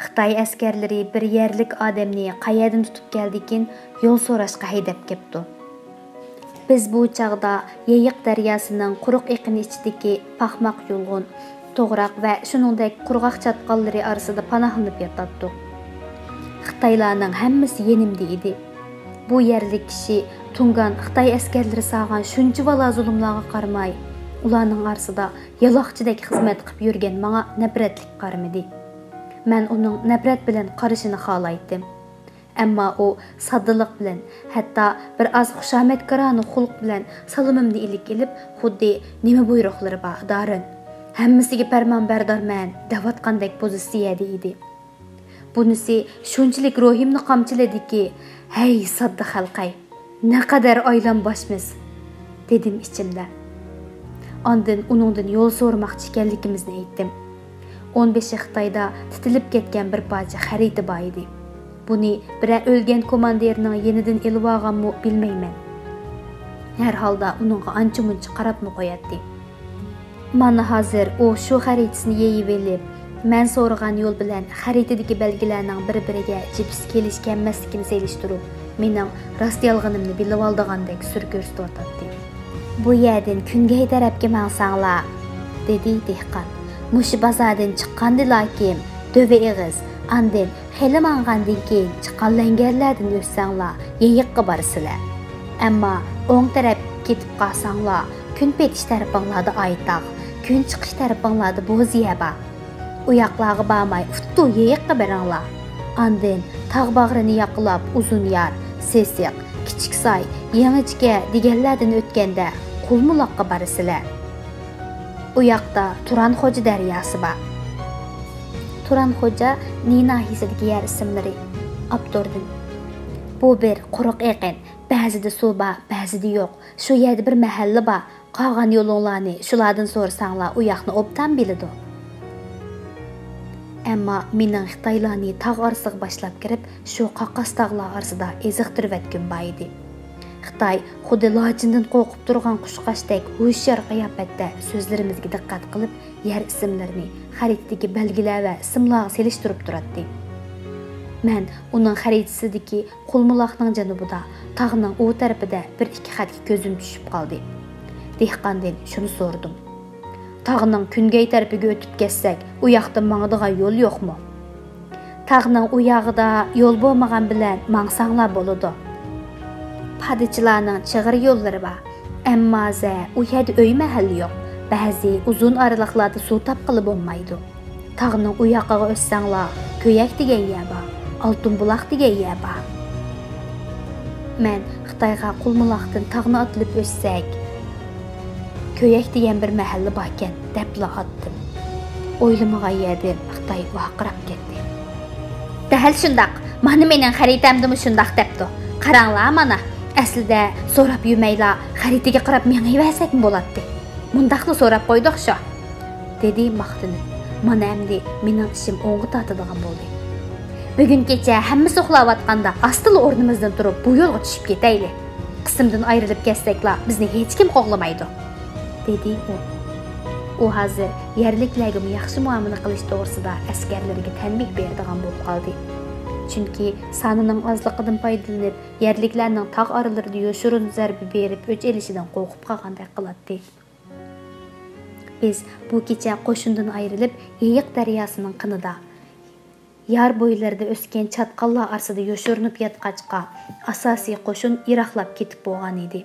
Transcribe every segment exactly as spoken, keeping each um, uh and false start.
خىتاي ئەسكەرلىرى بىر يەرلىك ئادەمنى قەيەردىن تۇتۇپ كەلدىكىن، يول سوراشقا ھەيدەپ كەپتۇ. بىز بۇ چاغدا يېيىق دەرياسىنىڭ قۇرۇق ئېقىنى ئىچىدىكى پاخماق يۇلغۇن، توغراق ۋە شۇنىڭدەك قۇرغاق چاتقاللىرى ئارىسىدا پاناھلىنىپ ياتاتتۇق. خىتايلارنىڭ ھەممىسى يېنىمدا ئىدى. بۇ يەرلىك كىشى تۇڭگان خىتاي ئەسكەرلىرى سالغان شۇنچىۋالا زۇلۇملارغا قارىماي، ئۇلارنىڭ ئارىسىدا يالاقچىدەك خىزمەت قىلىپ يۈرگەن ماڭا نەپرەتلىك قارىمىدى. مەن ئۇنىڭ نەپرەت بىلەن قارىشىنى خالايتتىم. ئەمما ئۇ ساددىلىق بىلەن، ھەتتا بىر ئاز خۇشامەتكارانە خۇلق بىلەن سالىمىمنى ئىلىك ئېلىپ، خۇددى «نېمە بۇيرۇقلىرى بار، دارىن؟ ھەممىسىگە پەرمانبەردارمەن» دەۋاتقاندەك پوزىتسىيەدە ئىدى. بۇنىسى شۇنچىلىك روھىمنى قامچىلىدىكى، «ھەي، ساددا خەلقەي، نەقەدەر ئايلانباشمىز!» دېدىم ئىچىمدە. ئاندىن ئۇنىڭدىن يول سورىماقچى ئىكەنلىكىمىزنى ئېيتتىم. ئون بېشى خىتايدا تىتىلىپ كەتكەن بىر پارچە خەرىتە بار ئىدى. بۇنى بىرەر ئۆلگەن كوماندىرنىڭ يېنىدىن ئېلىۋالغانمۇ بىلمەيمەن. ھەر ھالدا ئۇنىڭغا ئانچە-مۇنچە قاراپمۇ قوياتتى. مانا ھازىر ئۇ شۇ خەرىتىسىنى يېيىۋېلىپ، مەن سورىغان يول بىلەن خەرىتىدىكى بەلگىلەرنىڭ بىر-بىرىگە جىپسى كېلىش-كەلمەسلىكىنى سېلىشتۇرۇپ، مېنىڭ راست-يالغىنىمنى بىلىۋالىدىغاندەك سۈر كۆرسىتىۋاتاتتى. «بۇ يەردىن كۈنگەي تەرەپكە ماڭساڭلار»، دېدى دېھقان. «مۇشۇ بازاردىن چىققاندىلا كېيىن، دۆۋە ئېغىز، ئاندىن خېلى ماڭغاندىن كېيىن چىققان لەڭگەرلەردىن ئۆتسەڭلار، يېيىققا بارىسىلەر. ئەمما ئوڭ تەرەپكە كېتىپ قالساڭلار، كۈن پېتىش تەرىپىڭلاردا ئايتاغ، كۈن چىقىش تەرىپىڭلاردا بوز يەر بار. ئۇ ياقلارغا بارماي، ئۇتتۇ يېيىققا بېرىڭلار. ئاندىن تاغ باغرىنى ياقىلاپ، ئۇزۇن يار، سېسىق، كىچىك ساي، يېڭىچىكە دېگەنلەردىن ئۆتكەندە، قۇلمۇلاققا بارىسىلەر. ئۇ ياقتا تۇران خوجا دەرياسى بار.» تۇران خوجا، نى ناھىيەسىدىكى يەر ئىسىملىرى. ئاپتوردىن. بۇ بىر قۇرۇق ئېقىن. بەزىدە سۇ بار، بەزىدە يوق. شۇ يەردە بىر مەھەللە بار. قالغان يولۇڭلارنى شۇلاردىن سورىساڭلار، ئۇ ياقنى ئوبدان بىلىدۇ. ئەمما مېنىڭ خىتايلارنى تاغ ئارىسىغا باشلاپ كىرىپ، شۇ قاقاس تاغلار ئارىسىدا ئېزىقتۇرۇۋەتكۈم بار ئىدى. خىتاي خۇددى لاچىندىن قورقۇپ تۇرغان قۇشقاچتەك ھوشيار قىياپەتتە سۆزلىرىمىزگە دىققەت قىلىپ، يەر ئىسىملىرىنى خەرىتىدىكى بەلگىلەر ۋە ئىسىملارغا سېلىشتۇرۇپ تۇراتتى. مەن ئۇنىڭ خەرىتىسىدىكى قۇلمۇلاقنىڭ جەنۇبىدا، تاغنىڭ ئۇ تەرىپىدە بىر ئىككى خەتكە كۆزۈم چۈشۈپ قالدى. دېھقاندىن شۇنى سورىدىم. «تاغنىڭ كۈنگەي تەرىپىگە ئۆتۈپ كەتسەك، ئۇ ياقتا ماڭىدىغان يول يوقمۇ؟» «تاغنىڭ ئۇ ياغىدا يول بولمىغان بىلەن ماڭساڭلار بولىدۇ. پادىچىلارنىڭ چىغىر يوللىرى بار. ئەمما زە ئۇ يەردە ئۆي مەھەللە يوق. بەزى ئۇزۇن ئارىلىقلاردا سۇ تاپقىلى بولمايدۇ. تاغنىڭ ئۇ ياقىغا ئۆتسەڭلار، كۆيەك دېگەن يەر بار، ئالتۇن بۇلاق دېگەن يەر بار.» مەن خىتايغا قۇلمۇلاقتىن تاغنى ئاتلىنىپ ئۆتسەك، كۆيەك دېگەن بىر مەھەللە باركەن، دەپلا ئاتتىم. ئويلىمىغان يەردىن خىتاي ۋارقىراپ كەتتى. «دەل شۇنداق، مانا مېنىڭ خەرىتەمدىمۇ شۇنداق دەپتۇ. قاراڭلار مانا، ئەسلىدە سوراپ يۈرمەيلا، خەرىتىگە قاراپ مېڭىۋەرسەكمۇ بولاتتى. مۇنداقلا سوراپ قويدۇق شۇ.» دېدى ماختىنىپ. مانا ئەمدى مېنىڭ ئىشىم ئوڭغا تارتىدىغان بولدى. «بۈگۈن كېچە ھەممىسى ئۇخلاۋاتقاندا ئاستىلا ئورنىمىزدىن تۇرۇپ بۇ يولغا چۈشۈپ كېتەيلى. قىسىمدىن ئايرىلىپ كەتسەكلا بىزنى ھېچكىم قوغلىمايدۇ.» دېدى ئۇ. ئۇ ھازىر يەرلىكلەرگىمۇ ياخشى مۇئامىلە قىلىش توغرىسىدا ئەسكەرلىرىگە تەنبىھ بېرىدىغان بولۇپ قالدى. چۈنكى سانىنىڭ ئازلىقىدىن پايدىلىنىپ، يەرلىكلەرنىڭ تاغ ئارىلىرىدا يوشۇرۇن زەربە بېرىپ ئۆچ ئېلىشىدىن قورقۇپ قالغاندەك قىلاتتى. بىز بۇ كېچە قوشۇندىن ئايرىلىپ، يېيىق دەرياسىنىڭ قىنىدا، يار بويلىرىدا ئۆسكەن چاتقاللار ئارىسىدا يوشۇرۇنۇپ ياتقاچقا، ئاساسىي قوشۇن يىراقلاپ كېتىپ بولغان ئىدى.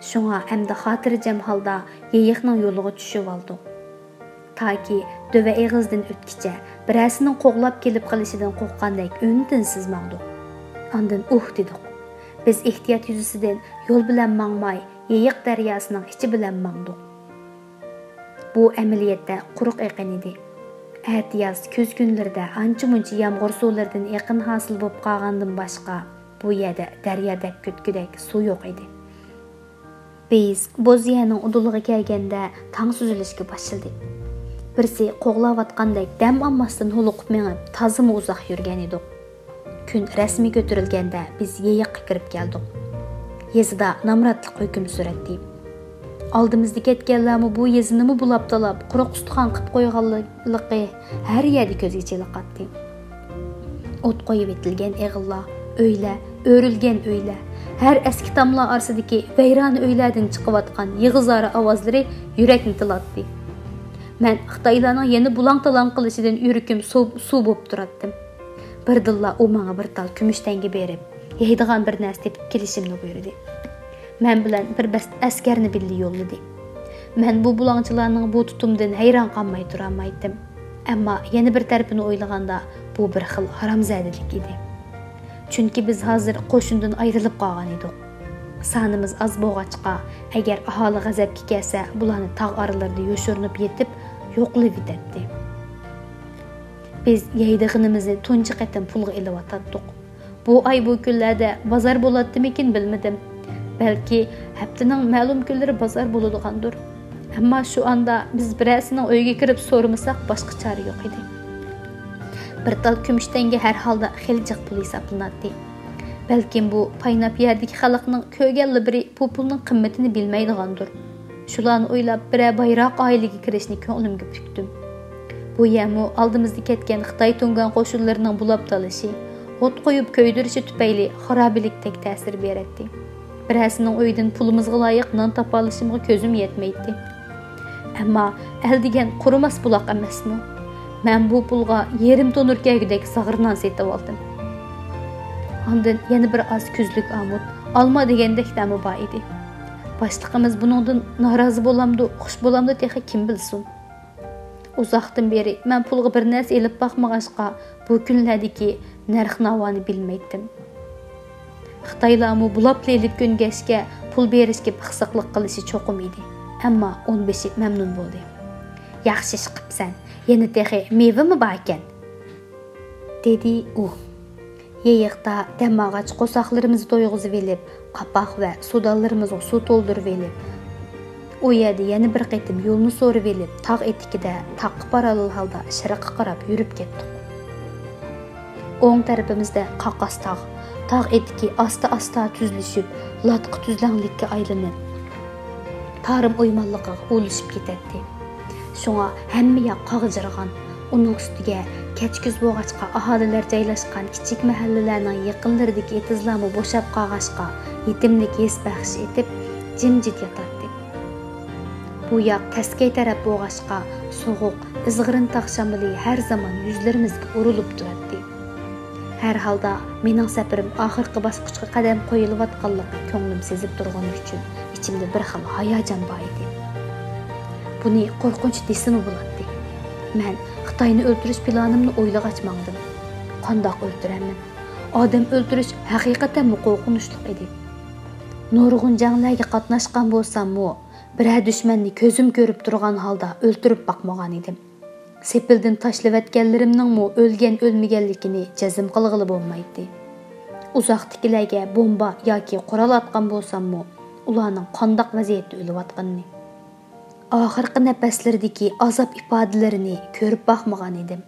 شۇڭا ئەمدى خاتىرجەم ھالدا يېيىقنىڭ يولىغا چۈشۈۋالدۇق. تاكى دۆۋە ئېغىزىدىن ئۆتكىچە، بىرەرسىنىڭ قوغلاپ كېلىپ قېلىشىدىن قورققاندەك ئۈن-تىنسىز ماڭدۇق. ئاندىن ئۇھ دېدۇق. بىز ئېھتىيات يۈزىسىدىن يول بىلەن ماڭماي، يېيىق دەرياسىنىڭ ئىچى بىلەن ماڭدۇق. بۇ ئەمەلىيەتتە قۇرۇق ئېقىن ئىدى. ئەتىياز كۈز كۈنلىرىدە ئانچە-مۇنچە يامغۇر سۇلىرىدىن ئېقىن ھاسىل بولۇپ قالغاندىن باشقا، بۇ يەردە دەريا دەپ كۆتكۈدەك سۇ يوق ئىدى. بىز بوز يەرنىڭ ئۇدۇلىغا كەلگەندە، تاڭ سۈزۈلۈشكە باشلىدى. بىرسى قوغلاۋاتقاندەك دەم ئالماستىن ھولۇقۇپ مېڭىپ، تازىمۇ ئۇزاق يۈرگەن ئىدۇق. كۈن رەسمىي كۆتۈرۈلگەندە، بىز يېيىققا كىرىپ كەلدۇق. يېزىدا نامراتلىق ھۆكۈم سۈرەتتى. ئالدىمىزدا كەتكەنلەرمۇ بۇ يېزىنىمۇ بۇلاپ-تالاپ، قۇرۇق ئۇستىخان قىلىپ قويغانلىقى ھەر يەردە كۆزگە چېلىقاتتى. ئوت قويۇۋېتىلگەن ئېغىللار، ئۆيلەر، ئۆرۈلگەن ئۆيلەر، ھەر ئەسكى تاملار ئارىسىدىكى ۋەيرانە ئۆيلەردىن چىقىۋاتقان يىغا-زار ئاۋازلىرى يۈرەكنى تىلاتتى. مەن خىتايلارنىڭ يەنە بۇلاڭ-تالاڭ قىلىشىدىن يۈرىكىم سۇ، سۇ بوپ تۇراتتىم. بىردىنلا ئۇ ماڭا بىر تال كۈمۈش تەڭگە بېرىپ، يەيدىغان بىر نەرسە تېپىپ كېلىشىمنى بۇيرۇدى. مەن بىلەن بىر بەس ئەسكەرنى بىللە يوللىدى. مەن بۇ بۇلاڭچىلارنىڭ بۇ تۇتۇمىدىن ھەيران قالماي تۇرالمايتتىم. ئەمما يەنە بىر تەرىپىنى ئويلىغاندا، بۇ بىر خىل ھارامزادىلىك ئىدى. چۈنكى بىز ھازىر قوشۇندىن ئايرىلىپ قالغان ئىدۇق. سانىمىز ئاز بولغاچقا، ئەگەر ئاھالى غەزەپكە كەلسە، بۇلارنى تاغ ئارىلىرىدا يوشۇرۇنۇپ يېتىپ، يوقىلىۋېتەتتى. بىز يەيدىغىنىمىزنى تۇنجى قېتىم پۇلغا ئېلىۋاتاتتۇق. بۇ ئاي، بۇ كۈنلەردە بازار بولاتتىمىكىن، بىلمىدىم. بەلكى ھەپتىنىڭ مەلۇم كۈنلىرى بازار بولىدىغاندۇر. ئەمما شۇ ئاندا بىز بىرەرسىنىڭ ئۆيىگە كىرىپ سورىمىساق، باشقا چارە يوق ئىدى. بىر تال كۈمۈش تەڭگە ھەر ھالدا خېلى جىق پۇل ھېسابلىناتتى. بەلكىم بۇ پايناپ يەردىكى خەلقنىڭ كۆرگەنلا بىرى بۇ پۇلنىڭ قىممىتىنى بىلمەيدىغاندۇر. شۇلارنى ئويلاپ، بىرەر بايراق ئائىلىگە كىرىشنى كۆڭلۈمگە پۈكتۈم. بۇ يەرمۇ ئالدىمىزدا كەتكەن خىتاي تۇڭگان قوشۇنلىرىنىڭ بۇلاپ تالىشى، ئوت قويۇپ كۆيدۈرۈشى تۈپەيلى خارابىلىكتەك تەسىر بېرەتتى. بىرەرسىنىڭ ئۆيىدىن پۇلىمىزغا لايىق نان تاپالىشىمغا كۆزۈم يەتمەيتتى. ئەمما ئەل دېگەن قۇرۇماس بۇلاق ئەمەسمۇ؟ مەن بۇ پۇلغا يېرىم تونۇر كەلگۈدەك زاغرا نان سېتىۋالدىم. ئاندىن يەنە بىر ئاز كۈزلۈك ئامۇت، ئالما دېگەندەكلەرمۇ بار ئىدى. باشلىقىمىز بۇنىڭدىن نارازى بولامدۇ، خۇش بولامدۇ، تېخى كىم بىلسۇن؟ ئۇزاقتىن بېرى مەن پۇلغا بىر نەرسە ئېلىپ باقمىغاچقا، بۇ كۈنلەردىكى نەرخ-ناۋانى بىلمەيتتىم. خىتايلارمۇ بۇلاپلا ئېلىپ كۆنگەچكە، پۇل بېرىشكە پىخسىقلىق قىلىشى چوقۇم ئىدى. ئەمما ئون بېشى مەمنۇن بولدى. «ياخشى ئىش قىپسەن، يەنە تېخى مېۋىمۇ باركەن؟» دېدى ئۇ. يېيىقتا دەم ئالغاچ قورساقلىرىمىزنى تويغۇزۇۋېلىپ، قاپاق ۋە سۇدانلىرىمىزغا سۇ تولدۇرۇۋېلىپ، ئۇ يەردە يەنە بىر قېتىم يولنى سورىۋېلىپ، تاغ ئېتىكىدە تاغقا پاراللېل ھالدا شەرققە قاراپ يۈرۈپ كەتتۇق. ئوڭ تەرىپىمىزدە قاقاس تاغ، تاغ ئېتىكى ئاستا-ئاستا تۈزلىشىپ، لاتقا تۈزلەڭلىككە ئايلىنىپ، تارىم ئويمانلىقىغا ئۇلىشىپ كېتەتتى. شۇڭا ھەممە ياق قاغجىرىغان. ئۇنىڭ ئۈستىگە كەچ كۈز بولغاچقا، ئاھالىلەر جايلاشقان كىچىك مەھەللىلەرنىڭ يېقىنلىرىدىكى ئېتىزلارمۇ بوشاپ قالغاچقا، يېتىملىك ھېس بەخش ئېتىپ، جىمجىت ياتاتتى. بۇ ياق تەسكەي تەرەپ بولغاچقا، سوغۇق، ئىزغىرىن تاغ شامىلى ھەر زامان يۈزلىرىمىزگە ئۇرۇلۇپ تۇراتتى. ھەر ھالدا، مېنىڭ سەپىرىم ئاخىرقى باسقۇچقا قەدەم قويۇلۇۋاتقانلىقىنى كۆڭلۈم سېزىپ تۇرغىنى ئۈچۈن، ئىچىمدە بىر خىل ھاياجان بار ئىدى. بۇنى قورقۇنچ دېسىمۇ بولاتتى. مەن خىتاينى ئۆلتۈرۈش پىلانىمنى ئويلىغاچ ماڭدىم. قانداق ئۆلتۈرەمەن؟ ئادەم ئۆلتۈرۈش ھەقىقەتەنمۇ قورقۇنچلۇق ئىدى. نۇرغۇن جەڭلەرگە قاتناشقان بولساممۇ، بىرەر دۈشمەننى كۆزۈم كۆرۈپ تۇرغان ھالدا ئۆلتۈرۈپ باقمىغان ئىدىم. سېپىلدىن تاشلىۋەتكەنلىرىمنىڭمۇ ئۆلگەن-ئۆلمىگەنلىكىنى جەزم قىلغىلى بولمايتتى. ئۇزاقتىكىلەرگە بومبا ياكى قورال ئاتقان بولساممۇ، ئۇلارنىڭ قانداق ۋەزىيەتتە ئۆلۈۋاتقىنىنى، ئاخىرقى نەپەسلىرىدىكى ئازاب ئىپادىلىرىنى كۆرۈپ باقمىغان ئىدىم.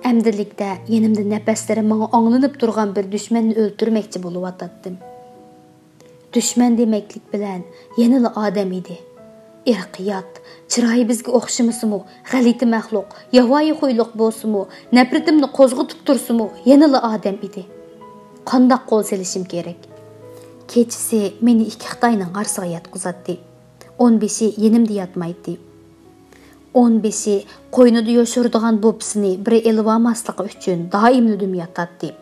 ئەمدىلىكتە يېنىمدا نەپەسلىرى ماڭا ئاڭلىنىپ تۇرغان بىر دۈشمەننى ئۆلتۈرمەكچى بولۇۋاتاتتىم. دۈشمەن دېمەكلىك بىلەن يەنىلا ئادەم ئىدى. ئىرقى يات، چىرايى بىزگە ئوخشىمىسىمۇ، غەلىتە مەخلۇق، ياۋايى خۇيلۇق بولسىمۇ، نەپرىتىمنى قوزغىتىپ تۇرسىمۇ، يەنىلا ئادەم ئىدى. قانداق قول سېلىشىم كېرەك؟ كېچىسى مېنى ئىككى خىتاينىڭ ئارىسىغا ياتقۇزاتتى. ئون بېشى يېنىمدا ياتمايتتى. ئون بېشى قوينىدا يوشۇرىدىغان بوپپىسىنى بىرى ئېلىۋالماسلىقى ئۈچۈن دائىملا دۈم ياتاتتى.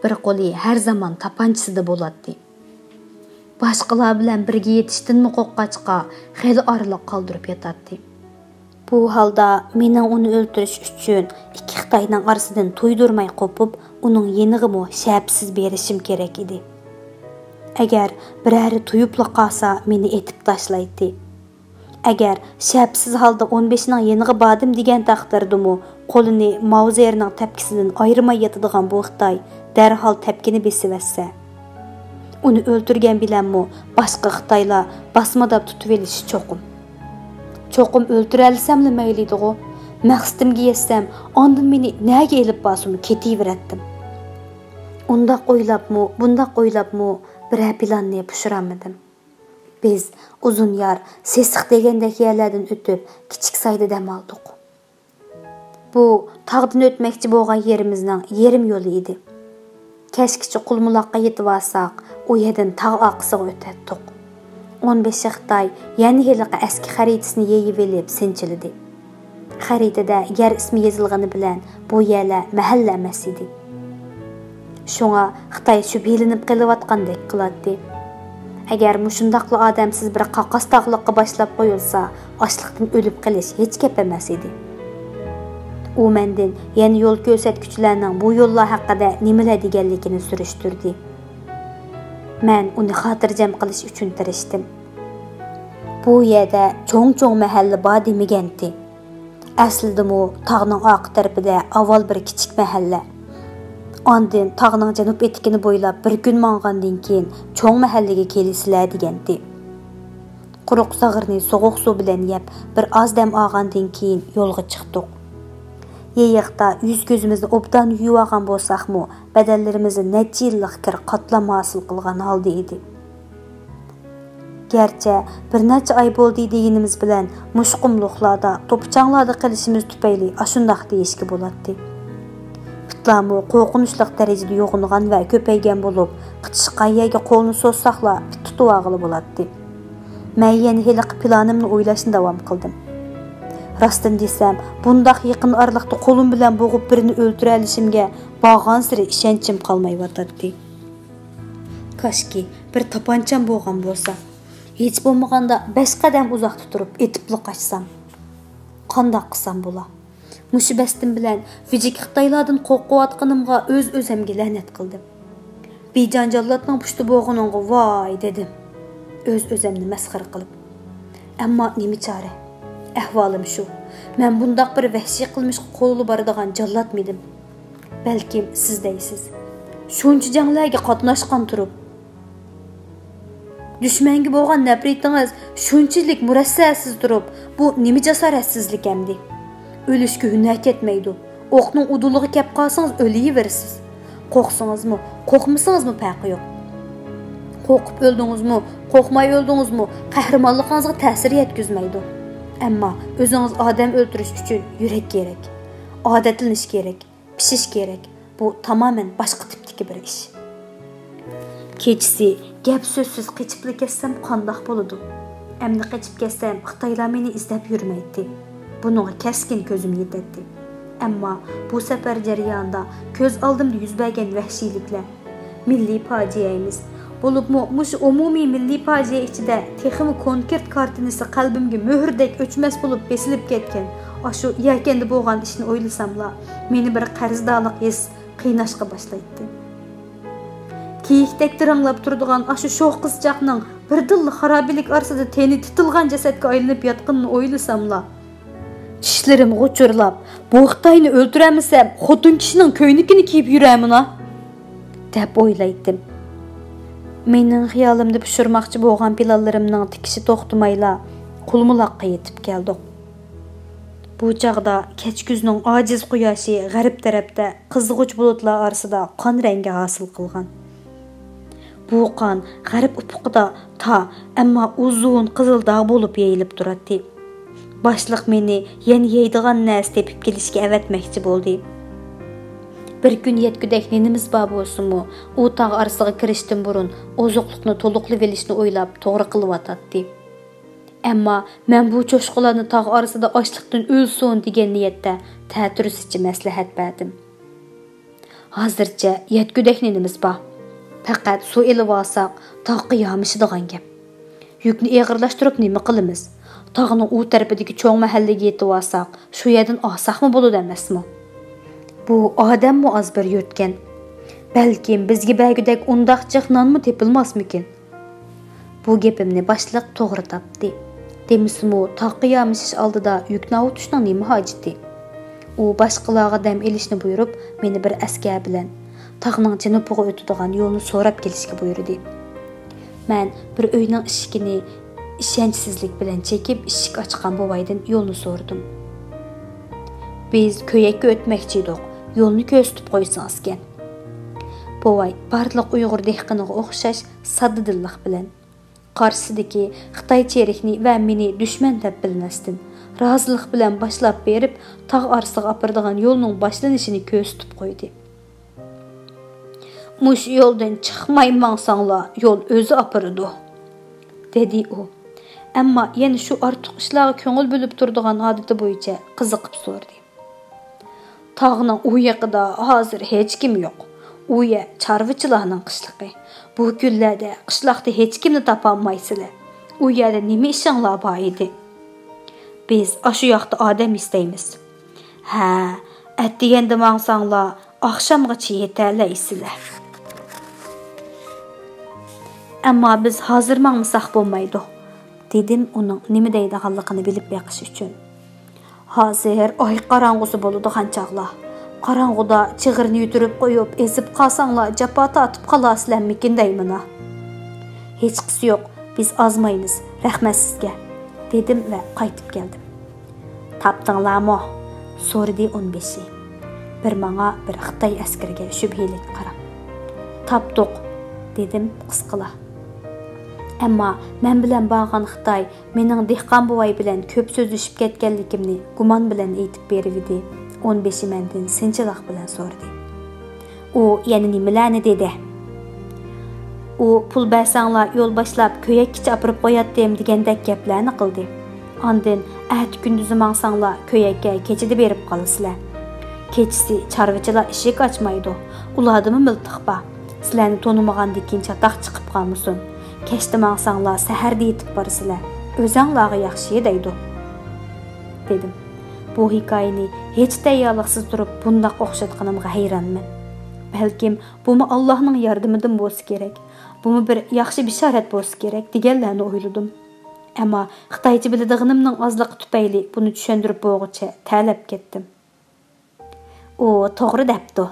بىر قولى ھەر زامان تاپانچىسىدا بولاتتى. باشقىلار بىلەن بىرگە يېتىشتىنمۇ قورققاچقا، خېلى ئارىلىق قالدۇرۇپ ياتاتتى. بۇ ھالدا مېنىڭ ئۇنى ئۆلتۈرۈش ئۈچۈن ئىككى خىتاينىڭ ئارىسىدىن تۇيدۇرماي قوپۇپ، ئۇنىڭ يېنىغىمۇ شەپىسىز بېرىشىم كېرەك ئىدى. ئەگەر بىرەرى تۇيۇپلا قالسا، مېنى ئېتىپ تاشلايتتى. ئەگەر شەپىسىز ھالدا ئون بېشىنىڭ يېنىغا باردىم دېگەن تەقدىردىمۇ، قولىنى ماۋزېرنىڭ تەپكىسىدىن ئايرىماي ياتىدىغان بۇ خىتاي دەرھال تەپكىنى بېسىۋەتسە، ئۇنى ئۆلتۈرگەن بىلەنمۇ باشقا خىتايلار باسمىداپ تۇتۇۋېلىشى چوقۇم. چوقۇم ئۆلتۈرەلىسەملا مەيلى ئىدىغۇ. مەقسىتىمگە يەتسەم، ئاندىن مېنى نەگە ئېلىپ بارسىمۇ كېتىۋېرەتتىم. ئۇنداق ئويلاپمۇ، بۇنداق ئويلاپمۇ بىرەر پىلاننى پۇشۇرالمىدىم. بىز ئۇزۇن يار، سېسىق دېگەندەك يەرلەردىن ئۆتۈپ، كىچىك سايدا دەم ئالدۇق. بۇ تاغدىن ئۆتمەكچى بولغان يېرىمىزنىڭ يېرىم يولى ئىدى. كەچكىچە قۇلمۇلاققا يېتىۋالساق، ئۇ يەردىن تاغ ئارقىسىغا ئۆتەتتۇق. ئون بەشى خىتاي يەنە ھېلىقى ئەسكى خەرىتىسىنى يېيىۋېلىپ سىنچىلىدى. خەرىتىدە يەر ئىسمى يېزىلغىنى بىلەن بۇ يەرلەر مەھەللە ئەمەس ئىدى. شۇڭا خىتاي شۈبھىلىنىپ قېلىۋاتقاندەك قىلاتتى. ئەگەر مۇشۇنداقلا ئادەمسىز بىر قاقاس تاغلىققا باشلاپ قويۇلسا، ئاچلىقتىن ئۆلۈپ قېلىش ھېچ گەپ ئەمەس ئىدى. ئۇ مەندىن يەنە يول كۆرسەتكۈچىلەرنىڭ بۇ يوللار ھەققىدە نېمىلەر دېگەنلىكىنى سۈرۈشتۈردى. مەن ئۇنى خاتىرجەم قىلىش ئۈچۈن تىرىشتىم. بۇ يەردە چوڭ-چوڭ مەھەللە بار دېمىگەنتى. ئەسلىدىمۇ تاغنىڭ ئارقا تەرىپىدە ئاۋۋال بىر كىچىك مەھەللە. ئاندىن تاغنىڭ جەنۇب ئېتىكىنى بويلاپ بىر كۈن ماڭغاندىن كېيىن چوڭ مەھەللىگە كېلىسىلەر دېگەنتى. قۇرۇق زاغرىنى سوغۇق سۇ بىلەن يەپ، بىر ئاز دەم ئالغاندىن كېيىن يولغا چىقتۇق. يېيىقتا يۈز-كۆزىمىزنى ئوبدان يۇيۇۋالغان بولساقمۇ، بەدەنلىرىمىزدە نەچچە يىللىق كىر قاتلام ھاسىل قىلغان ھالدا ئىدى. گەرچە بىر نەچچە ئاي بولدى دېگىنىمىز بىلەن، مۇشۇ قۇملۇقلاردا، توپا-چاڭلاردا قېلىشىمىز تۈپەيلى ئاشۇنداق دېيىشكە بولاتتى. پىتلارمۇ قورقۇنچلۇق دەرىجىدە يوغىنىغان ۋە كۆپەيگەن بولۇپ، قېتىشقان يەرگە قولنى سوزساقلا پىت تۇتۇۋالغىلى بولاتتى. مەن يەنە ھېلىقى پىلانىمنى ئويلاشنى داۋام قىلدىم. راستىنى دېسەم، بۇنداق يېقىن ئارىلىقتا قولۇم بىلەن بوغۇپ بىرىنى ئۆلتۈرەلىشىمگە بارغانسېرى ئىشەنچىم قالمايۋاتاتتى. كاشكى، بىر تاپانچام بولغان بولسا، ھېچ بولمىغاندا بەش قەدەم ئۇزاقتا تۇرۇپ ئېتىپلا قاچسام. قانداق قىلسام بولا؟ مۇشۇ بەستىم بىلەن ۋىجىك خىتايلاردىن قورقۇۋاتقىنىمغا ئۆز-ئۆزەمگە لەنەت قىلدىم. بىجان جاللاتنىڭ پۇشتى بولغىنىڭغا ۋاي دېدىم، ئۆز-ئۆزەمنى مەسخىرە قىلىپ. ئەمما نېمە چارە؟ ئەھۋالىم شۇ. مەن بۇنداق بىر ۋەھشىي قىلمىشقا قولى بارىدىغان جاللاتمىدىم. بەلكىم سىز دەيسىز، شۇنچە جەڭلەرگە قاتناشقان تۇرۇپ، دۈشمەنگە بولغان نەپرىتىڭىز شۇنچىلىك مۇرەسسەسىز تۇرۇپ، بۇ نېمە جاسارەتسىزلىك ئەمدى؟ ئۆلۈشكە ھۈنەر كەتمەيدۇ. ئوقنىڭ ئۇدۇلىغا كەپ قالسىڭىز ئۆلۈۋېرىسىز. قورقسىڭىزمۇ، قورقمىسىڭىزمۇ پەرقى يوق. قورقۇپ ئۆلدىڭىزمۇ، قورقماي ئۆلدىڭىزمۇ، قەھرىمانلىقىڭىزغا تەسىر يەتكۈزمەيدۇ. ئەمما ئۆزىڭىز ئادەم ئۆلتۈرۈش ئۈچۈن يۈرەك كېرەك، ئادەتلىنىش كېرەك، پىشىش كېرەك. بۇ تامامەن باشقا تىپتىكى بىر ئىش. كېچىسى گەپ-سۆزسىز قېچىپلا كەتسەم قانداق بولىدۇ؟ ئەمدى قېچىپ كەتسەم خىتايلار مېنى ئىزدەپ يۈرمەيتتى. بۇنىڭغا كەسكىن كۆزۈم يېتەتتى. ئەمما بۇ سەپەر جەريانىدا كۆز ئالدىمدا يۈز بەرگەن ۋەھشىيلىكلەر، مىللىي پاجىئەمىز، بولۇپمۇ مۇشۇ ئومۇمىي مىللىي پاجىئە ئىچىدە تېخىمۇ كونكرېت كارتىنىسى قەلبىمگە مۆھۈردەك ئۆچمەس بولۇپ بېسىلىپ كەتكەن ئاشۇ يەكەندە بولغان ئىشنى ئويلىساملا، مېنى بىر قەرزدارلىق ھېس قىيناشقا باشلايتتى. كېيىكتەك تىرىڭلاپ تۇرىدىغان ئاشۇ شوخ قىزچاقنىڭ بىردىنلا خارابىلىك ئارىسىدا تېنى تىتىلغان جەسەتكە ئايلىنىپ ياتقىنىنى ئويلىساملا، چىشلىرىم غۇچۇرلاپ، بۇ خىتاينى ئۆلتۈرەلمىسەم، خوتۇن كىشىنىڭ كۆينىكىنى كىيىپ يۈرەمىنا؟ دەپ ئويلايتتىم. مېنىڭ خىيالىمدا پىشۇرماقچى بولغان پىلانلىرىمنىڭ تىكىشى توختىمايلا، قۇلمۇلاققا يېتىپ كەلدۇق. بۇ چاغدا كەچكۈزنىڭ ئاجىز قۇياشى غەرب تەرەپتە قىزغۇچ بۇلۇتلار ئارىسىدا قان رەڭگى ھاسىل قىلغان. بۇ قان غەرب ئۇپۇقىدا تار، ئەمما ئۇزۇن قىزىل داغ بولۇپ يېيىلىپ تۇراتتى. باشلىق مېنى يەنە يەيدىغان نەرسە تېپىپ كېلىشكە ئەۋەتمەكچى بولدى. بىر كۈن يەتكۈدەك نېنىمىز بار بولسىمۇ، ئۇ تاغ ئارىسىغا كىرىشتىن بۇرۇن ئوزۇقلۇقنى تولۇقلىۋېلىشنى ئويلاپ توغرا قىلىۋاتاتتى. ئەمما مەن بۇ چوشقىلارنى تاغ ئارىسىدا ئاچلىقتىن ئۆلسۇن دېگەن نىيەتتە تەتۈرىسىچە مەسلىھەت بەردىم. ھازىرچە يەتكۈدەك نېنىمىز بار. پەقەت سۇ ئېلىۋالساق، تاغقا يامىشىدىغان گەپ. يۈكنى ئېغىرلاشتۇرۇپ نېمە قىلىمىز؟ تاغنىڭ ئۇ تەرىپىدىكى چوڭ مەھەللىگە يېتىۋالساق، شۇ يەردىن ئالساقمۇ بولىدۇ ئەمەسمۇ؟ بۇ ئادەممۇ ئاز بىر يۇرتكەن. بەلكىم بىزگە بەرگۈدەك ئۇنداق جىق نانمۇ تېپىلماسمىكىن؟ بۇ گېپىمنى باشلىق توغرا تاپتى. دېمىسىمۇ، تاغقا يامىشىش ئالدىدا يۈكنى ئاۋۇتۇشنىڭ نېمە ھاجىتى؟ ئۇ باشقىلارغا دەم ئېلىشنى بۇيرۇپ، مېنى بىر ئەسكەر بىلەن تاغنىڭ جەنۇبىغا ئۆتىدىغان يولنى سوراپ كېلىشكە بۇيرۇدى. مەن بىر ئۆينىڭ ئىشىكىنى ئىشەنچسىزلىك بىلەن چېكىپ، ئىشىك ئاچقان بوۋايدىن يولنى سورىدىم. بىز كۆيەككە ئۆتمەكچى ئىدۇق، يولنى كۆرسىتىپ قويسىڭىزكەن. بوۋاي بارلىق ئۇيغۇر دېھقىنىغا ئوخشاش ساددا دىللىق بىلەن، قارشىسىدىكى خىتاي چېرىكنى ۋە مېنى دۈشمەن دەپ بىلمەستىن، رازىلىق بىلەن باشلاپ بېرىپ، تاغ ئارىسىغا ئاپىرىدىغان يولنىڭ باشلىنىشىنى كۆرسىتىپ قويدى. «مۇشۇ يولدىن چىقماي ماڭساڭلار، يول ئۆزى ئاپىرىدۇ»، دېدى ئۇ. ئەمما يەنە شۇ ئارتۇق ئىشلارغا كۆڭۈل بۆلۈپ تۇرىدىغان ئادىتى بويىچە قىزىقىپ سورىدى. «تاغنىڭ ئۇ يېقىدا ھازىر ھېچكىم يوق. ئۇ يەر چارۋىچىلارنىڭ قىشلىقى. بۇ كۈنلەردە قىشلاقتا ھېچكىمنى تاپالمايسىلەر. ئۇ يەردە نېمە ئىشىڭلار بار ئىدى؟» «بىز ئاشۇ ياقتا ئادەم ئىزدەيمىز.» «ھە، ئەتىگەندە ماڭساڭلار، ئاخشامغىچە يېتەلەيسىلەر.» «ئەمما بىز ھازىر ماڭمىساق بولمايدۇ»، دېدىم ئۇنىڭ نېمە دەيدىغانلىقىنى بىلىپ بېقىش ئۈچۈن. «ھازىر ئاي قاراڭغۇسى بولىدىغان چاغلار. قاراڭغۇدا چىغىرنى يۈتۈرۈپ قويۇپ، ئېزىپ قالساڭلار، جاپا تارتىپ قالارسىلەرمىكىن دەيمىنا.» «ھېچقىسى يوق، بىز ئازمايمىز، رەھمەت سىزگە.» دېدىم ۋە قايتىپ كەلدىم. «تاپتىڭلارمۇ؟» سورىدى ئونبېشى، بىر ماڭا، بىر خىتاي ئەسكىرىگە شۈبھىلىك قاراپ. «تاپتۇق»، دېدىم قىسقىلا. ئەمما مەن بىلەن بارغان خىتاي مېنىڭ دېھقان بوۋاي بىلەن كۆپ سۆزلىشىپ كەتكەنلىكىمنى گۇمان بىلەن ئېيتىپ بېرىۋىدى. ئونبېشى مەندىن سىنچىلاق بىلەن سورىدى. «ئۇ يەنە نېمىلەرنى دېدى؟» «ئۇ پۇل بەرسەڭلار يول باشلاپ كۆيەككىچە ئاپىرىپ قوياتتىم» دېگەندەك گەپلەرنى قىلدى. ئاندىن «ئەتە كۈندۈزى ماڭساڭلار كۆيەككە كېچىدە بېرىپ قالىسىلەر. كېچىسى چارۋىچىلار ئىشىك ئاچمايدۇ. ئۇلاردىمۇ مىلتىق بار. سىلەرنى تونۇمىغاندىكىن چاتاق چىقىپ قالمىسۇن. كەچتە ماڭساڭلار سەھەردە يېتىپ بارىسىلەر. ئۆزەڭلارغا ياخشى» دەيدۇ، دېدىم. بۇ ھېكايىنى ھېچ تەييارلىقسىز تۇرۇپ بۇنداق ئوخشاتقىنىمغا ھەيرانمەن. بەلكىم بۇمۇ ئاللاھنىڭ ياردىمىدىن بولسا كېرەك، بۇمۇ بىر ياخشى بېشارەت بولسا كېرەك دېگەنلەرنى ئويلىدىم. ئەمما خىتايچە بىلىدىغىنىمنىڭ ئازلىقى تۈپەيلى بۇنى چۈشەندۈرۈپ بولغۇچە تەلەپ كەتتىم. «ئۇ توغرا دەپتۇ»،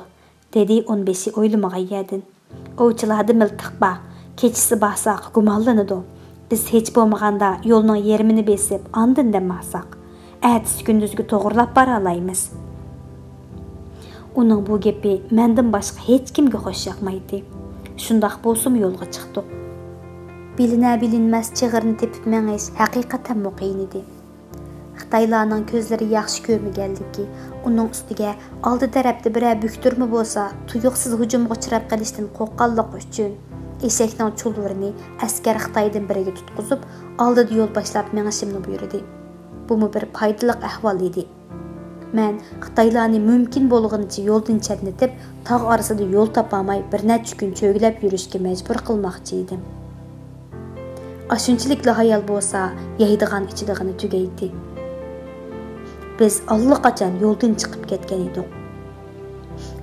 دېدى ئونبېشى ئويلىمىغان يەردىن. «ئوۋچىلاردا مىلتىق بار. كېچىسى بارساق گۇمانلىنىدۇ. بىز ھېچ بولمىغاندا يولنىڭ يېرىمىنى بېسىپ، ئاندىن دەم ئالساق، ئەتىسى كۈندۈزگە توغرىلاپ بارالايمىز.» ئۇنىڭ بۇ گېپى مەندىن باشقا ھېچكىمگە خوش ياقمايتتى. شۇنداق بولسىمۇ يولغا چىقتۇق. بىلىنە-بىلىنمەس چىغىرنى تېپىپ مېڭىش ھەقىقەتەنمۇ قىيىن ئىدى. خىتايلارنىڭ كۆزلىرى ياخشى كۆرمىگەنلىكى، ئۇنىڭ ئۈستىگە ئالدى تەرەپتە بىرەر بۆكتۈرمە بولسا، تۇيۇقسىز ھۇجۇمغا ئۇچراپ قېلىشتىن قورققانلىقى ئۈچۈن، ئېشەكنىڭ چۇلۋۇرىنى ئەسكەر خىتايدىن بىرىگە تۇتقۇزۇپ، ئالدىدا يول باشلاپ مېڭىشىمنى بۇيرۇدى. بۇمۇ بىر پايدىلىق ئەھۋال ئىدى. مەن خىتايلارنى مۇمكىن بولغىنىچە يولدىن چەتنىتىپ، تاغ ئارىسىدا يول تاپالماي بىر نەچچە كۈن چۆگىلەپ يۈرۈشكە مەجبۇر قىلماقچى ئىدىم. ئاشۇنچىلىكلا ھايال بولسا، يەيدىغان-ئىچىدىغىنى تۈگەيتتى. بىز ئاللىقاچان يولدىن چىقىپ كەتكەن ئىدۇق.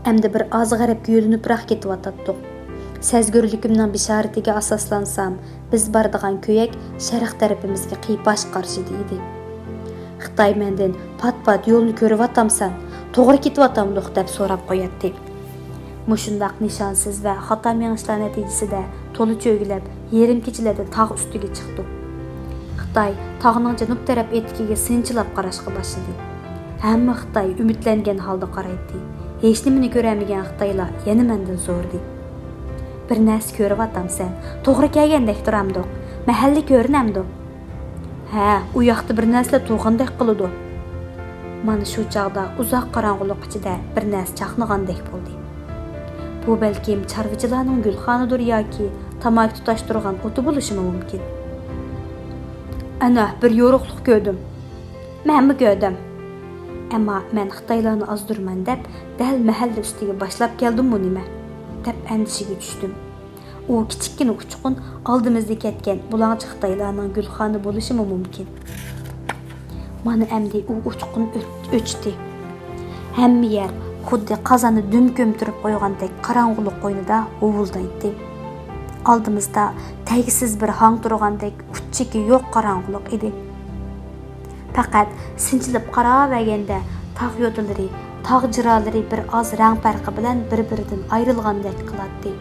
ئەمدى بىر ئاز غەربكە يۆلىنىپراق كېتىۋاتاتتۇق. سەزگۈرلۈكۈمنىڭ بېشارىتىگە ئاساسلانسام، بىز بارىدىغان كۆيەك شەرق تەرىپىمىزگە قىيپاش قارىشىدا ئىدى. خىتاي مەندىن، «پات-پات يولنى كۆرۈۋاتامسەن؟ توغرا كېتىۋاتامدۇق؟» دەپ سوراپ قوياتتى. مۇشۇنداق نىشانسىز ۋە خاتا مېڭىشلار نەتىجىسىدە تولا چۆگىلەپ، يېرىم كېچىلەردە تاغ ئۈستىگە چىقتۇق. خىتاي تاغنىڭ جەنۇب تەرەپ ئېتىكىگە سىنچىلاپ قاراشقا باشلىدى. ھەممە خىتاي ئۈمىدلەنگەن ھالدا قارايتتى. ھېچنېمىنى كۆرەلمىگەن خىتايلار يەنە مەندىن سورىدى. «بىر نەرسە كۆرۈۋاتامسەن؟ توغرا كەلگەندەك تۇرامدۇق؟ مەھەللە كۆرۈنەمدۇ؟» «ھە، ئۇ ياقتا بىر نەرسىلەر تۇرغاندەك قىلىدۇ.» مانا شۇ چاغدا ئۇزاق قاراڭغۇلۇق ئىچىدە بىر نەرسە چاقنىغاندەك بولدى. بۇ بەلكىم چارۋىچىلارنىڭ گۈلخانىدۇر ياكى تاماكا تۇتاشتۇرغان ئوتى بولۇشىمۇ مۇمكىن. «ئەنە، بىر يورۇقلۇق كۆردۈم.» «مەنمۇ كۆردۈم.» ئەمما مەن خىتايلارنى ئازدۇرىمەن دەپ، دەل مەھەللە ئۈستىگە باشلاپ كەلدىممۇ نېمە؟ دەپ ئەندىشىگە چۈشتۈم. ئۇ كىچىككىنە ئۇچقۇن ئالدىمىزدا كەتكەن بۇلاڭچى خىتايلارنىڭ گۈلخانا بولۇشىمۇ مۇمكىن. مانا ئەمدى ئۇ ئۇچقۇن ئۆت-، ئۆچتى. ھەممە يەر خۇددى قازاندا دۈم كۆمتۈرۈپ قويغاندەك قاراڭغۇلۇق قوينىدا ھۇۋۇلدايتتى. ئالدىمىزدا تەگسىز بىر ھاڭ تۇرغاندەك ئۇچ-چېكى يوق قاراڭغۇلۇق ئىدى. پەقەت سىنچىلىپ قاراۋەرگەندە، تاغ يوتىلىرى، تاغ جىرالىرى بىر ئاز رەڭ پەرقى بىلەن بىر-بىرىدىن ئايرىلغاندەك قىلاتتى.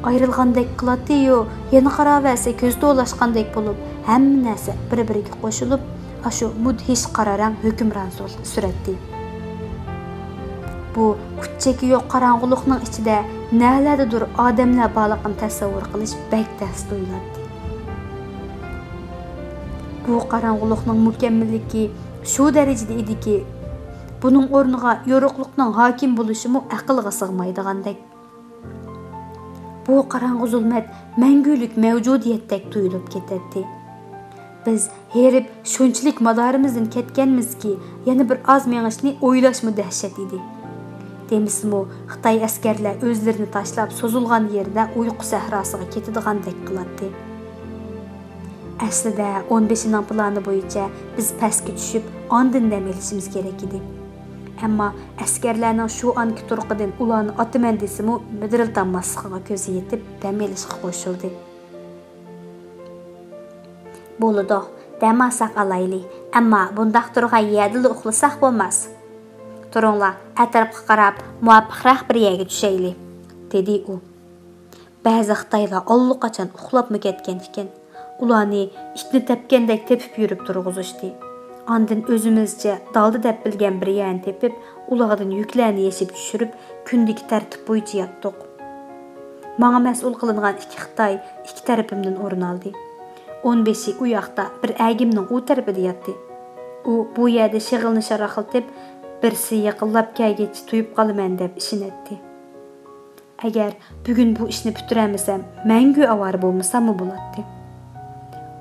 ئايرىلغاندەك قىلاتتى-يۇ، يەنە قاراۋەرسە كۆز تولاشقاندەك بولۇپ، ھەممە نەرسە بىر-بىرىگە قوشۇلۇپ، ئاشۇ مۇدھىش قارا رەڭ ھۆكۈمران سۈرەتتى. بۇ ئۇچ-چېكى يوق قاراڭغۇلۇقنىڭ ئىچىدە نەلەردىدۇر ئادەملەر بارلىقىنى تەسەۋۋۇر قىلىش بەك تەس تۇيۇلاتتى. بۇ قاراڭغۇلۇقنىڭ مۇكەممەللىكى شۇ دەرىجىدە ئىدىكى، بۇنىڭ ئورنىغا يورۇقلۇقنىڭ ھاكىم بولۇشىمۇ ئەقىلگە سىغمايدىغاندەك. بۇ قاراڭغۇ زۇلمەت مەڭگۈلۈك مەۋجۇدىيەتتەك تۇيۇلۇپ كېتەتتى. بىز ھېرىپ شۇنچىلىك مادارىمىزدىن كەتكەنمىزكى، يەنە بىر ئاز مېڭىشنى ئويلاشمۇ دەھشەت ئىدى. دېمىسىمۇ، خىتاي ئەسكەرلەر ئۆزلىرىنى تاشلاپ سوزۇلغان يېرىدە ئۇيقۇ سەھراسىغا كېتىدىغاندەك قىلاتتى. ئەسلىدە ئون بېشىنىڭ پىلانى بويىچە بىز پەسكە چۈشۈپ، ئاندىن دەم ئېلىشىمىز كېرەك ئىدى. ئەمما ئەسكەرلەرنىڭ شۇ ئانكى تۇرقىدىن ئۇلارنى ئاتىمەن دېسىمۇ، مىدىرلىتالماسلىقىغا كۆزى يېتىپ، دەم ئېلىشقا قوشۇلدى. بولىدۇ، دەم ئالساق ئالايلى، ئەمما بۇنداق تۇرغان يەردىلا ئۇخلىساق بولماس. تۇرۇڭلار، ئەتراپقا قاراپ، مۇۋاپىقراق بىر يەرگە چۈشەيلى، دېدى ئۇ. بەزى خىتايلار ئاللىقاچان ئۇخلاپمۇ كەتكەن ئىكەن. ئۇلارنى ئىتنى تەپكەندەك تېپىپ يۈرۈپ تۇرغۇزۇشتى. ئاندىن ئۆزىمىزچە دالدا دەپ بىلگەن بىر يەرنى تېپىپ، ئۇلاردىن يۈكلەرنى يېشىپ چۈشۈرۈپ، كۈندىكى تەرتىپ بويىچە ياتتۇق. ماڭا مەسئۇل قىلىنغان ئىككى خىتاي ئىككى تەرىپىمدىن ئورۇن ئالدى. ئون بېشى ئۇ ياقتا، بىر ئەگىمنىڭ ئۇ تەرىپىدە ياتتى. ئۇ بۇ يەردە شېغىلنى شاراقلىتىپ، بىرسى يېقىنلاپ كەلگەچ تۇيۇپ قالىمەن دەپ ئىشىنەتتى. ئەگەر بۈگۈن بۇ ئىشنى پۈتتۈرەلمىسەم، مەڭگۈ ئاۋارە بولمىساممۇ بولاتتى.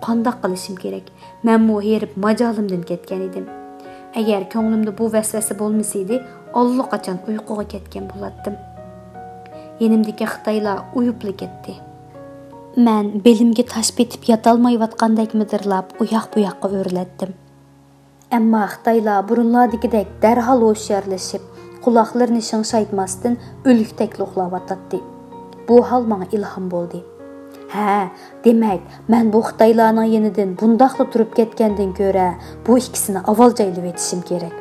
قانداق قىلىشىم كېرەك؟ مەنمۇ ھېرىپ ماجالىمدىن كەتكەن ئىدىم. ئەگەر كۆڭلۈمدە بۇ ۋەسۋەسە بولمىسىدى، ئاللىقاچان ئۇيقۇغا كەتكەن بولاتتىم. يېنىمدىكى خىتايلار ئۇيۇپلا كەتتى. مەن بېلىمگە تاش پېتىپ ياتالمايۋاتقاندەك مىدىرلاپ ئۇياق-بۇياققا ئۆرۈلەتتىم. ئەمما خىتايلار بۇرۇنلاردىكىدەك دەرھال ھوشيارلىشىپ، قۇلاقلىرىنى شىڭشايتماستىن ئۆلۈكتەكلا ئۇخلاۋاتاتتى. بۇ ھال ماڭا ئىلھام بولدى. ھە، دېمەك، مەن بۇ خىتايلارنىڭ يېنىدىن بۇنداقلا تۇرۇپ كەتكەندىن كۆرە، بۇ ئىككىسىنى ئاۋال جايلىۋېتىشىم كېرەك.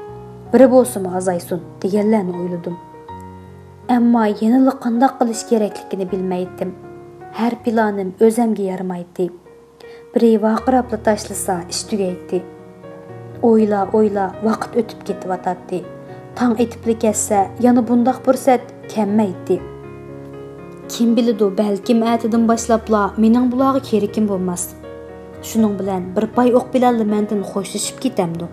بىرى بولسىمۇ ئازايسۇن، دېگەنلەرنى ئويلىدىم. ئەمما يەنىلا قانداق قىلىش كېرەكلىكىنى بىلمەيتتىم. ھەر پىلانىم ئۆزەمگە يارىمايتتى. بىرى ۋارقىراپلا تاشلىسا، ئىش تۈگەيتتى. ئويلا، ئويلا، ۋاقىت ئۆتۈپ كېتىۋاتاتتى. تاڭ ئېتىپلا كەتسە، يەنە بۇنداق پۇرسەت كەلمەيتتى. كىم بىلىدۇ، بەلكىم ئەتىدىن باشلاپلا مېنىڭ بۇلارغا كېرىكىم بولماس. شۇنىڭ بىلەن بىر پاي ئوق بىلەنلا مەندىن خوشلىشىپ كېتەمدۇ؟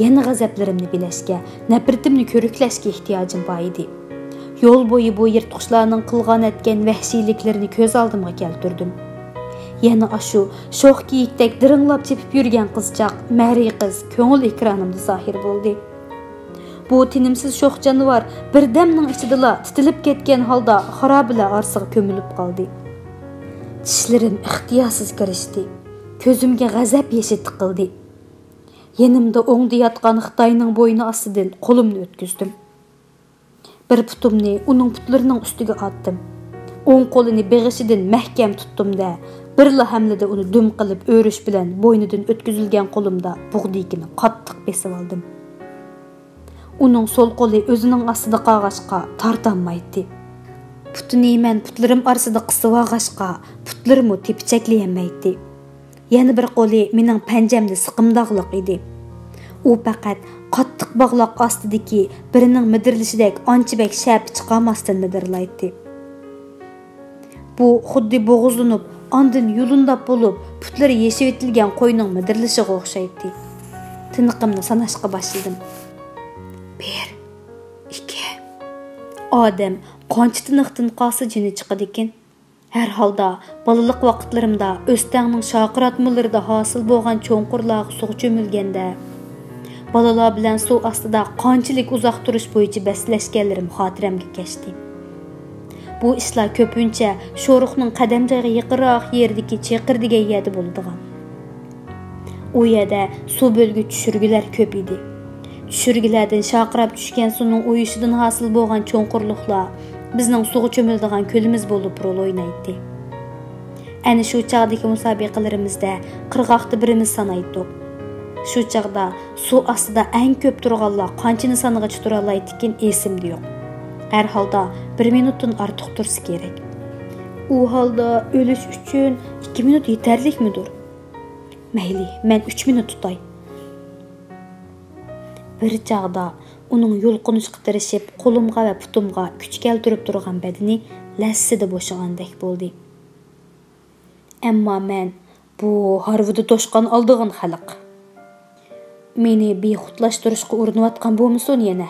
يەنە غەزەپلىرىمنى بىلەشكە، نەپرىتىمنى كۆرۈكلەشكە ئېھتىياجىم بار ئىدى. يول بويى بۇ يىرتقۇچلارنىڭ قىلغان-ئەتكەن ۋەھشىيلىكلىرىنى كۆز ئالدىمغا كەلتۈردۈم. يەنە ئاشۇ شوخ كېيىكتەك دىرىڭلاپ چېپىپ يۈرگەن قىزچاق مەرى قىز كۆڭۈل ئېكرانىمدا زاھىر بولدى. بۇ تىنىمسىز شوخ جانىۋار بىردەمنىڭ ئىچىدىلا تىتىلىپ كەتكەن ھالدا خارابىلەر ئارىسىغا كۆمۈلۈپ قالدى. چىشلىرىم ئىختىيارسىز كىرىشتى. كۆزۈمگە غەزەپ يېشى تىقىلدى. يېنىمدا ئوڭدا ياتقان خىتاينىڭ بوينى ئاستىدىن قولۇمنى ئۆتكۈزدۈم. بىر پۇتۇمنى ئۇنىڭ پۇتلىرىنىڭ ئۈستىگە ئاتتىم. ئوڭ قولىنى بېغىشىدىن مەھكەم تۇتتۇم-دە، بىرلا ھەملىدە ئۇنى دۈم قىلىپ ئۆرۈش بىلەن بوينىدىن ئۆتكۈزۈلگەن قولۇمدا بۇغدىكىنى قاتتىق بېسىۋالدىم. ئۇنىڭ سول قولى ئۆزىنىڭ ئاستىدا قالغاچقا تارتالمايتتى. پۇتىنى مەن پۇتلىرىم ئارىسىدا قىسىۋالغاچقا، پۇتلىرىمۇ تېپىچەكلىيەلمەيتتى. يەنە بىر قولى مېنىڭ پەنجەمدە سىقىمداغلىق ئىدى. ئۇ پەقەت قاتتىق باغلاق ئاستىدىكى بىرىنىڭ مىدىرلىشىدەك ئانچە بەك شەپە چىقارماستىن مىدىرلايتتى. بۇ خۇددى بوغۇزلىنىپ، ئاندىن يۇلۇنداپ بولۇپ، پۇتلىرى يېشىۋېتىلگەن قوينىڭ مىدىرلىشىغا ئوخشايتتى. تىنىقىمنى ساناشقا باشلىدىم. بىر، ئىككى. ئادەم قانچە تىنىقتىن قالسا جېنى چىقىدىكىن؟ ھەر ھالدا، بالىلىق ۋاقىتلىرىمدا ئۆستەڭنىڭ شارقىراتمىلىرىدا ھاسىل بولغان چوڭقۇرلارغا سۇغا چۆمۈلگەندە، بالىلار بىلەن سۇ ئاستىدا قانچىلىك ئۇزاق تۇرۇش بويىچە بەسلەشكەنلىرىم خاتىرەمگە كەچتى. بۇ ئىشلار كۆپىنچە شورۇقنىڭ قەدەم جايغا يېقىنراق يېرىدىكى چېقىر دېگەن يەردە بولىدىغان. ئۇ يەردە سۇ بۆلگۈچ چۈشۈرگۈلەر كۆپ ئىدى. چۈشۈرگۈلەردىن شارقىراپ چۈشكەن سۇنىڭ ئۇيۇشىدىن ھاسىل بولغان چوڭقۇرلۇقلار بىزنىڭ سۇغا چۆمۈلىدىغان كۆلىمىز بولۇپ رول ئوينايتتى. ئەنە شۇ چاغدىكى مۇسابىقىلىرىمىزدە قىرغاقتا بىرىمىز سانايتتۇق. شۇ چاغدا سۇ ئاستىدا ئەڭ كۆپ تۇرغانلار قانچىنى سانىغىچە تۇرالايتتىكىن، ئېسىمدە يوق. ھەر ھالدا بىر مىنۇتتىن ئارتۇق تۇرسا كېرەك. ئۇ ھالدا ئۆلۈش ئۈچۈن ئىككى مىنۇت يېتەرلىكمىدۇر؟ مەيلى، مەن ئۈچ مىنۇت تۇتاي. بىر چاغدا ئۇنىڭ يۇلقۇنۇشقا تىرىشىپ، قولۇمغا ۋە پۇتۇمغا كۈچ كەلتۈرۈپ تۇرغان بەدىنى لەسسىدە بوشىغاندەك بولدى. ئەمما مەن بۇ ھارۋىدا توشقان ئالىدىغان خەلق. مېنى بىخۇدلاشتۇرۇشقا ئۇرۇنۇۋاتقان بولمىسۇن يەنە،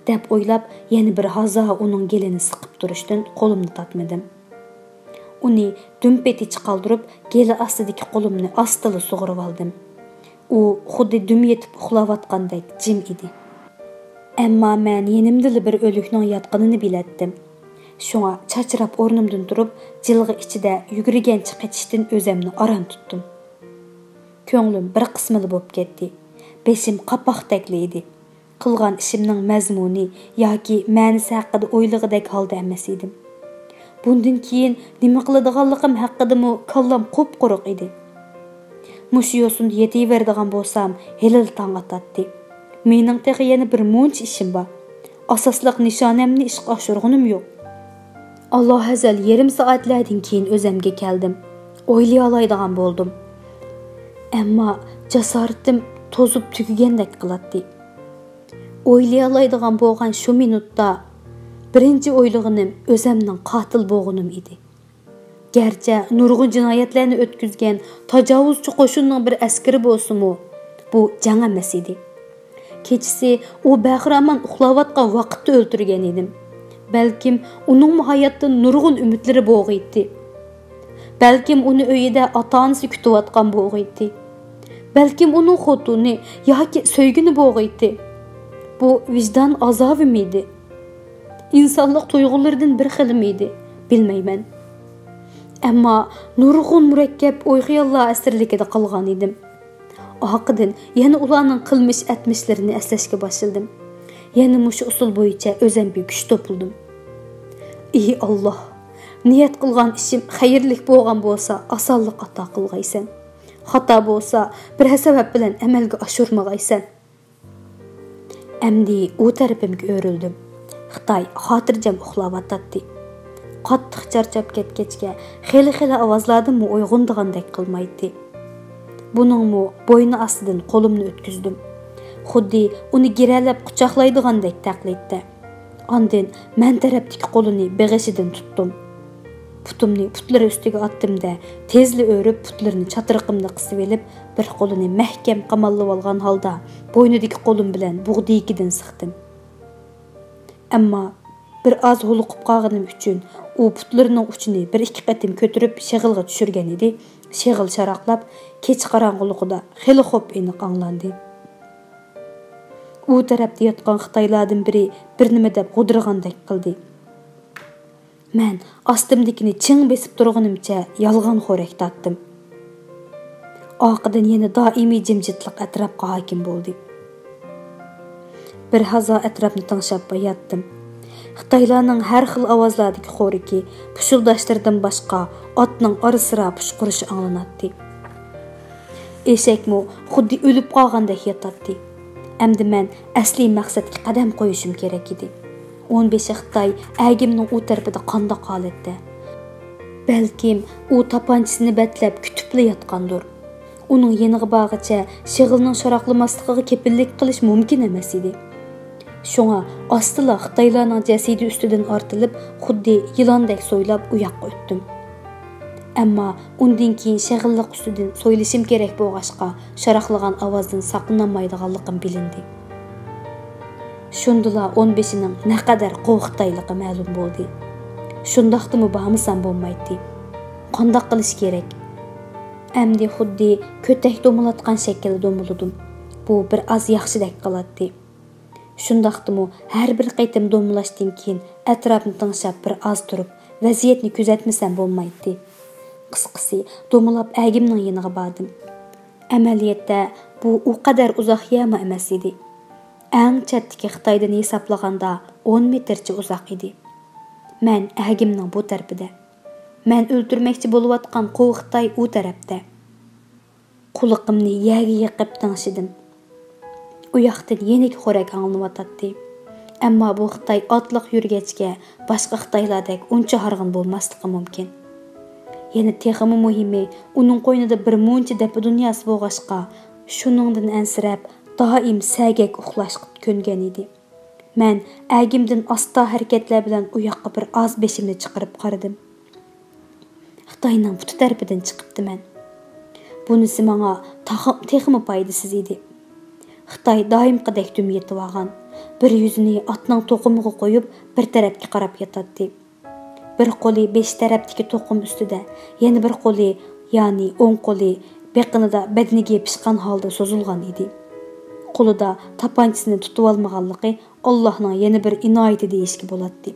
دەپ ئويلاپ، يەنە بىر ھازا ئۇنىڭ گېلىنى سىقىپ تۇرۇشتىن قولۇمنى تارتمىدىم. ئۇنى دۈم پېتى چىقالدۇرۇپ، گېلى ئاستىدىكى قولۇمنى ئاستىلا سۇغۇرۇۋالدىم. ئۇ خۇددى دۈم يېتىپ ئۇخلاۋاتقاندەك جىم ئىدى. ئەمما مەن يېنىمدىلا بىر ئۆلۈكنىڭ ياتقىنىنى بىلەتتىم. شۇڭا چاچراپ ئورنۇمدىن تۇرۇپ، جىلغا ئىچىدە يۈگۈرگەنچە قېچىشتىن ئۆزۈمنى ئاران تۇتتۇم. كۆڭلۈم بىر قىسمىلا بولۇپ كەتتى. بېشىم قاپاقتەكلا ئىدى. قىلغان ئىشىمنىڭ مەزمۇنى ياكى مەنىسى ھەققىدە ئويلىغۇدەك ھالدا ئەمەس ئىدىم. بۇندىن كېيىن نېمە قىلىدىغانلىقىم ھەققىدىمۇ كاللام قۇپقۇرۇق ئىدى. مۇشۇ يوسۇندا يېتىۋېرىدىغان بولسام، ھېلىلا تاڭ ئاتاتتى. مېنىڭ تېخى يەنە بىر مۇنچە ئىشىم بار. ئاساسلىق نىشانەمنى ئىشقا ئاشۇرغىنىم يوق. ئاللاھەزەل يېرىم سائەتلەردىن كېيىن ئۆزەمگە كەلدىم. ئويلىيالايدىغان بولدۇم. ئەمما جاسارىتىم توزۇپ تۈگىگەندەك قىلاتتى. ئويلىيالايدىغان بولغان شۇ مىنۇتتا بىرىنچى ئويلىغىنىم ئۆزەمنىڭ قاتىل بولغىنىم ئىدى. گەرچە نۇرغۇن جىنايەتلەرنى ئۆتكۈزگەن تاجاۋۇزچى قوشۇننىڭ بىر ئەسكىرى بولسىمۇ، بۇ جەڭ ئەمەس ئىدى. كېچىسى ئۇ بەخىرامان ئۇخلاۋاتقان ۋاقىتتا ئۆلتۈرگەن ئىدىم. بەلكىم ئۇنىڭمۇ ھاياتتىن نۇرغۇن ئۈمىدلىرى بولغىيتتى. بەلكىم ئۇنى ئۆيىدە ئاتا-ئانىسى كۈتۈۋاتقان بولغىيتتى. بەلكىم ئۇنىڭ خوتۇنى ياكى سۆيگىنى بولغىيتتى. بۇ ۋىجدان ئازابىمىدى؟ ئىنسانلىق تۇيغۇلىرىدىن بىر خىلىمىدى؟ بىلمەيمەن. ئەمما نۇرغۇن مۇرەككەپ ئوي-خىياللار ئەسىرلىكىدە قالغان ئىدىم. ئارقىدىن يەنە ئۇلارنىڭ قىلمىش-ئەتمىشلىرىنى ئەسلەشكە باشلىدىم. يەنە مۇشۇ ئۇسۇل بويىچە ئۆزەمگە كۈچ توپلىدىم. ئى ئاللاھ، نىيەت قىلغان ئىشىم خەيرلىك بولغان بولسا، ئاسانلىق ئاتا قىلغايسەن. خاتا بولسا، بىرەر سەۋەب بىلەن ئەمەلگە ئاشۇرمىغايسەن. ئەمدى ئۇ تەرىپىمگە ئۆرۈلدۈم. خىتاي خاتىرجەم ئۇخلاۋاتاتتى. قاتتىق چارچاپ كەتكەچكە، خېلى-خېلى ئاۋازلاردىنمۇ ئويغىنىدىغاندەك قىلمايتتى. بۇنىڭمۇ بوينى ئاستىدىن قولۇمنى ئۆتكۈزدۈم. خۇددى ئۇنى گىرەلەپ قۇچاقلايدىغاندەك تەقلىدتە. ئاندىن مەن تەرەپتىكى قولىنى بېغىشىدىن تۇتتۇم. پۇتۇمنى پۇتلىرى ئۈستىگە ئاتتىم-دە، تېزلا ئۆرۈپ، پۇتلىرىنى چاترىقىمدا قىسىۋېلىپ، بىر قولىنى مەھكەم قاماللىۋالغان ھالدا بوينىدىكى قولۇم بىلەن بۇغدىيىكىدىن سىقتىم. ئەمما بىر ئاز ھولۇقۇپ قالغىنىم ئۈچۈن ئۇ پۇتلىرىنىڭ ئۇچىنى بىر ئىككى قېتىم كۆتۈرۈپ شېغىلغا چۈشۈرگەن ئىدى. شېغىل شاراقلاپ، كېچە قاراڭغۇلۇقىدا خېلى خوپ ئېنىق ئاڭلاندى. ئۇ تەرەپتە ياتقان خىتايلاردىن بىرى بىر نېمە دەپ غودۇرىغاندەك قىلدى. مەن ئاستىمدىكىنى چىڭ بېسىپ تۇرغىنىمچە يالغان خورەك تارتتىم. ئارقىدىن يەنە دائىمىي جىمجىتلىق ئەتراپقا ھاكىم بولدى. بىر ھازا ئەتراپنى تىڭشاپ ياتتىم. خىتايلارنىڭ ھەر خىل ئاۋازلاردىكى خورىكى، پۇشۇلداشلىرىدىن باشقا ئاتنىڭ ئارا-سىرا پۇشقۇرۇشى ئاڭلىناتتى. ئېشەكمۇ خۇددى ئۆلۈپ قالغاندەك ياتاتتى. ئەمدى مەن ئەسلىي مەقسەتكە قەدەم قويۇشۇم كېرەك ئىدى. ئون بېشى خىتاي ئەگىمنىڭ ئۇ تەرىپىدە قانداق ھالەتتە؟ بەلكىم ئۇ تاپانچىسىنى بەتلەپ كۈتۈپلا ياتقاندۇر. ئۇنىڭ يېنىغا بارغىچە شېغىلنىڭ شاراقلىماسلىقىغا كېپىللىك قىلىش مۇمكىن ئەمەس ئىدى. شۇڭا ئاستىلا خىتايلارنىڭ جەسىتى ئۈستىدىن ئارتىلىپ، خۇددى يىلاندەك سويلاپ ئۇ ياققا ئۆتتۈم. ئەمما ئۇندىن كېيىن شېغىللىق ئۈستىدىن سويلىشىم كېرەك بولغاچقا، شاراقلىغان ئاۋازدىن ساقلىنالمايدىغانلىقىم بىلىندى. شۇندىلا ئون بېشىنىڭ نەقەدەر قوۋۇقتايلىقى مەلۇم بولدى. شۇنداقتىمۇ بارمىسام بولمايتتى. قانداق قىلىش كېرەك؟ ئەمدى خۇددى كۆتەك دومىلاتقان شەكىلدە دومىلىدىم. بۇ بىر ئاز ياخشىدەك قىلاتتى. شۇنداقتىمۇ ھەر بىر قېتىم دومىلاشتىن كېيىن ئەتراپنى تىڭشاپ بىر ئاز تۇرۇپ، ۋەزىيەتنى كۆزەتمىسەم بولمايتتى. قىسقىسى، دومىلاپ ئەگىمنىڭ يېنىغا باردىم. ئەمەلىيەتتە بۇ ئۇ قەدەر ئۇزاق يەرمۇ ئەمەس ئىدى. ئەڭ چەتتىكى خىتايدىن ھېسابلىغاندا ئون مېتىرچە ئۇزاق ئىدى. مەن ئەگىمنىڭ بۇ تەرىپىدە. مەن ئۆلتۈرمەكچى بولۇۋاتقان قوۋۇقتاي ئۇ تەرەپتە. قۇلىقىمنى يەرگە يېقىپ تىڭشىدىم. ئۇ ياقتىن يەنىكى خورەك ئاڭلىنىۋاتاتتى. ئەمما بۇ خىتاي ئاتلىق يۈرگەچكە، باشقا خىتايلاردەك ئۇنچە ھارغىن بولماسلىقى مۇمكىن. يەنە تېخىمۇ مۇھىمى، ئۇنىڭ قوينىدا بىر مۇنچە دەپە دۇنياسى بولغاچقا، شۇنىڭدىن ئەنسىرەپ، دائىم سەگەك ئۇخلاشقا كۆنگەن ئىدى. مەن ئەگىمدىن ئاستا ھەرىكەتلەر بىلەن ئۇ ياققا بىر ئاز بېشىمنى چىقىرىپ قارىدىم. خىتاينىڭ پۇتى تەرىپىدىن چىقىپتىمەن. بۇنىسى ماڭا تاخ-، تېخىمۇ پايدىسىز ئىدى. خىتاي دائىمقىدەك دۈم يېتىۋالغان. بىر يۈزىنى ئاتنىڭ توقۇمىغا قويۇپ، بىر تەرەپكە قاراپ ياتاتتى. بىر قولى بېشى تەرەپتىكى توقۇم ئۈستىدە، يەنە بىر قولى، يەنى ئوڭ قولى بېقىنىدا بەدىنىگە يېپىشقان ھالدا سوزۇلغان ئىدى. قولىدا تاپانچىسىنى تۇتۇۋالمىغانلىقى ئاللاھنىڭ يەنە بىر ئىنايىتى دېيىشكە بولاتتى.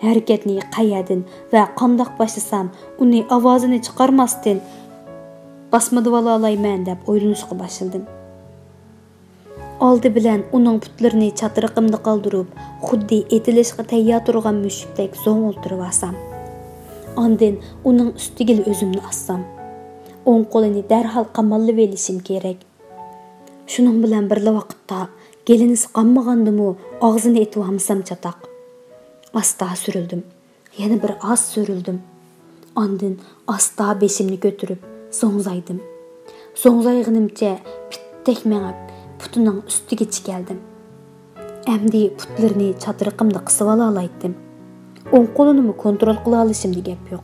ھەرىكەتنى قەيەردىن ۋە قانداق باشلىسام، ئۇنى ئاۋازىنى چىقارماستىن باسمىدىۋالالايمەن دەپ ئويلىنىشقا باشلىدىم. ئالدى بىلەن ئۇنىڭ پۇتلىرىنى چاترىقىمدا قالدۇرۇپ، خۇددى ئېتىلىشقا تەييار تۇرغان مۈشۈكتەك زوڭ ئولتۇرۇۋالسام. ئاندىن ئۇنىڭ ئۈستىگىلا ئۆزۈمنى ئاتسام. ئوڭ قولىنى دەرھال قاماللىۋېلىشىم كېرەك. شۇنىڭ بىلەن بىرلا ۋاقىتتا گېلىنى سىقالمىغاندىمۇ ئاغزىنى ئېتىۋالمىسام چاتاق. ئاستا سۈرۈلدۈم. يەنە بىر ئاز سۈرۈلدۈم. ئاندىن ئاستا بېشىمنى كۆتۈرۈپ زوڭزايدىم. زوڭزايغىنىمچە پىتتەك مېڭىپ، پۇتىنىڭ ئۈستىگىچە كەلدىم. ئەمدى پۇتلىرىنى چاترىقىمدا قىسىۋالالايتتىم. ئوڭ قولىنىمۇ كونترول قىلالىشىمدا گەپ يوق.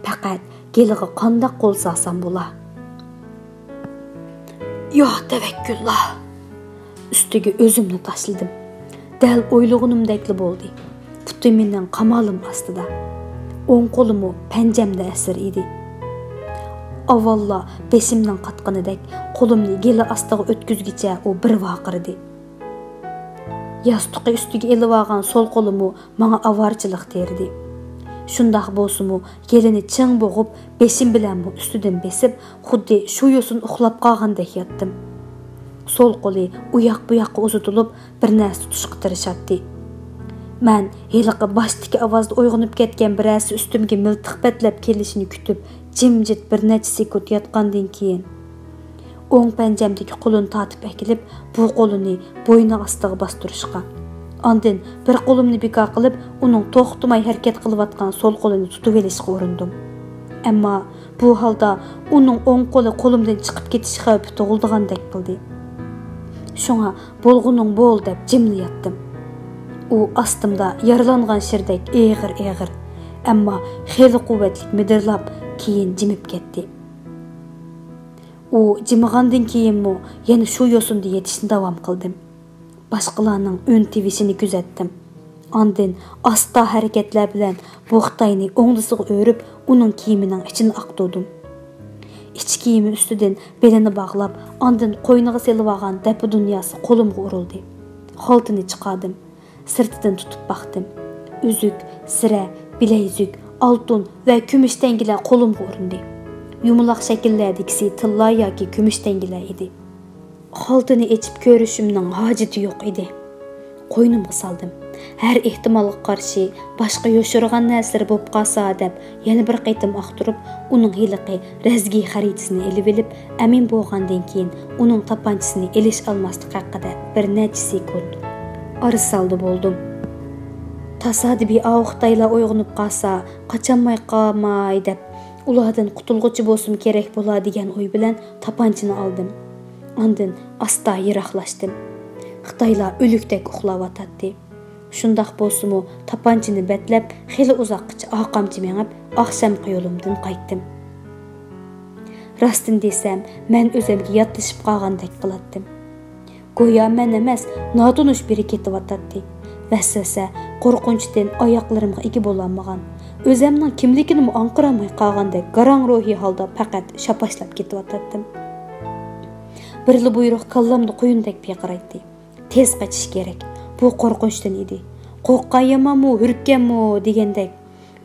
پەقەت گېلىغا قانداق قول سالسام بولا. يا تەۋەككۈللا! ئۈستىگە ئۆزۈمنى تاشلىدىم. دەل ئويلىغىنىمدەكلا بولدى. پۇتى مېنىڭ قامالىم ئاستىدا. ئوڭ قولىمۇ پەنجەمدە ئەسىر ئىدى. ئاۋۋاللا بېشىمنىڭ قاتقىنىدەك قولۇمنى گېلى ئاستىغا ئۆتكۈزگۈچە ئۇ بىر ۋارقىرىدى. ياستۇقى ئۈستىگە ئېلىۋالغان سول قولىمۇ ماڭا ئاۋارىچىلىق تېرىدى. شۇنداق بولسىمۇ، گېلىنى چىڭ بوغۇپ، بېشىم بىلەنمۇ ئۈستىدىن بېسىپ، خۇددى شۇ يوسۇن ئۇخلاپ قالغاندەك ياتتىم. سول قولى ئۇياق بۇياققا ئۇزىتىلىپ، بىر نەرسە تۇتۇشقا تىرىشاتتى. مەن ھېلىقى باشتىكى ئاۋازدا ئويغىنىپ كەتكەن بىرەرسى ئۈستۈمگە مىلتىق پەتلەپ كېلىشىنى كۈتۈپ، جىمجىت بىر نەچچە سېكۇنت ياتقاندىن كېيىن، ئوڭ پەنجەمدىكى قولىنى تارتىپ ئەكېلىپ، بۇ قولىنى بوينى ئاستىغا باستۇرۇشقا، ئاندىن بىر قولۇمنى بىكار قىلىپ، ئۇنىڭ توختىماي ھەرىكەت قىلىۋاتقان سول قولىنى تۇتۇۋېلىشقا ئۇرۇندۇم. ئەمما بۇ ھالدا ئۇنىڭ ئوڭ قولى قولۇمدىن چىقىپ كېتىش خەۋپى تۇغۇلىدىغاندەك قىلدى. شۇڭا «بولغىنىڭ بول» دەپ جىملا ياتتىم. ئۇ ئاستىمدا يارىلانغان شىردەك ئېغىر-ئېغىر، ئەمما خېلى قۇۋۋەتلىك مىدىرلاپ، كېيىن جىمىپ كەتتى. ئۇ جىمىغاندىن كېيىنمۇ يەنە شۇ يوسۇندا يېتىشنى داۋام قىلدىم. باشقىلارنىڭ ئۈن تىۋىشىنى كۆزەتتىم. ئاندىن ئاستا ھەرىكەتلەر بىلەن بۇ خىتاينى ئوڭدىسىغا ئۆرۈپ، ئۇنىڭ كىيىمىنىڭ ئىچىنى ئاقتۇردۇم. ئىچ كىيىمى ئۈستىدىن بېلىنى باغلاپ، ئاندىن قوينىغا سېلىۋالغان دەپپە دۇنياسى قولۇمغا ئۇرۇلدى. خالتىنى چىقاردىم. سىرتىدىن تۇتۇپ باقتىم. ئۈزۈك، زىرە، بىلەيزۈك، ئالتۇن ۋە كۈمۈش تەڭگىلەر قولۇمغا ئۇرۇندى. يۇمىلاق شەكىللەردىكىسى تىللا ياكى كۈمۈش تەڭگىلەر ئىدى. خالتىنى ئېچىپ كۆرۈشۈمنىڭ ھاجىتى يوق ئىدى. قوينۇمغا سالدىم. ھەر ئېھتىمالغا قارشى باشقا يوشۇرغان نەرسىلىرى بولۇپ قالسا دەپ يەنە بىر قېتىم ئاختۇرۇپ، ئۇنىڭ ھېلىقى رەزگى خەرىتىسىنى ئېلىۋېلىپ، ئەمىن بولغاندىن كېيىن ئۇنىڭ تاپانچىسىنى ئېلىش ئالماسلىق ھەققىدە بىر نەچچە سېكۇنت ئارىسالدا بولدۇم. تاسادىپىي ئاۋۇ خىتايلار ئويغىنىپ قالسا، قاچالماي قالماي دەپ، ئۇلاردىن قۇتۇلغۇچى بولسام كېرەك بولا دېگەن ئوي بىلەن تاپانچىنى ئالدىم. ئاندىن ئاستا يىراقلاشتىم. خىتايلار ئۆلۈكتەك ئۇخلاۋاتاتتى. شۇنداق بولسىمۇ، تاپانچىنى بەتلەپ، خېلى ئۇزاققىچە ئارقامچە مېڭىپ، ئاخشامقى يولۇمدىن قايتتىم. راستىنى دېسەم، مەن ئۆزۈمگە ياتلىشىپ قالغاندەك قىلاتتىم. گويا مەن ئەمەس، ناتونۇش بىرى كېتىۋاتاتتى. ۋەسۋەسە، قورقۇنچتىن ئاياقلىرىمغا ئىگە بولالمىغان، ئۆزەمنىڭ كىملىكىنىمۇ ئاڭقىرالماي قالغاندەك گاراڭ روھىي ھالدا پەقەت شاپاشلاپ كېتىۋاتاتتىم. بىرلا بۇيرۇق كاللامدا قۇيۇندەك پىرقىرايتتى. تېز قېچىش كېرەك. بۇ قورقۇنچتىن ئىدى. قورققان يامانمۇ، ھۈرككەنمۇ دېگەندەك،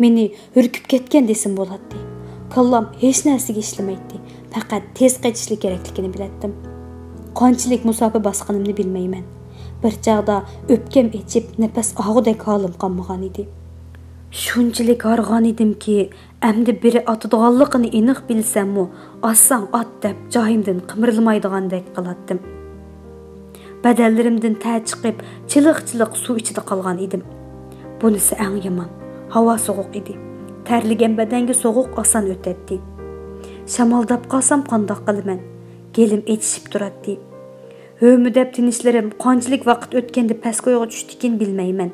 مېنى ھۈركۈپ كەتكەن دېسىم بولاتتى. كاللام ھېچ نەرسىگە ئىشلىمەيتتى. پەقەت تېز قېچىشلا كېرەكلىكىنى بىلەتتىم. قانچىلىك مۇساپە باسقىنىمنى بىلمەيمەن. بىر چاغدا ئۆپكەم ئېچىپ، نەپەس ئالغۇدەك ھالىم قالمىغانىدى. شۇنچىلىك ھارغانىدىمكى، ئەمدى بىرى ئاتىدىغانلىقىنى ئېنىق بىلسەممۇ، «ئاتساڭ ئات» دەپ جايىمدىن قىمىرلىمايدىغاندەك قىلاتتىم. بەدەنلىرىمدىن تەر چىقىپ، چىلىق-چىلىق سۇ ئىچىدە قالغان ئىدىم. بۇنىسى ئەڭ يامان. ھاۋا سوغۇق ئىدى. تەرلىگەن بەدەنگە سوغۇق ئاسان ئۆتەتتى. شامالداپ قالسام قانداق قىلىمەن؟ گېلىم ئېچىشىپ تۇراتتى. ھۆمۈدەپ تىنىشلىرىم قانچىلىك ۋاقىت ئۆتكەندە پەسكويغا چۈشتىكىن بىلمەيمەن.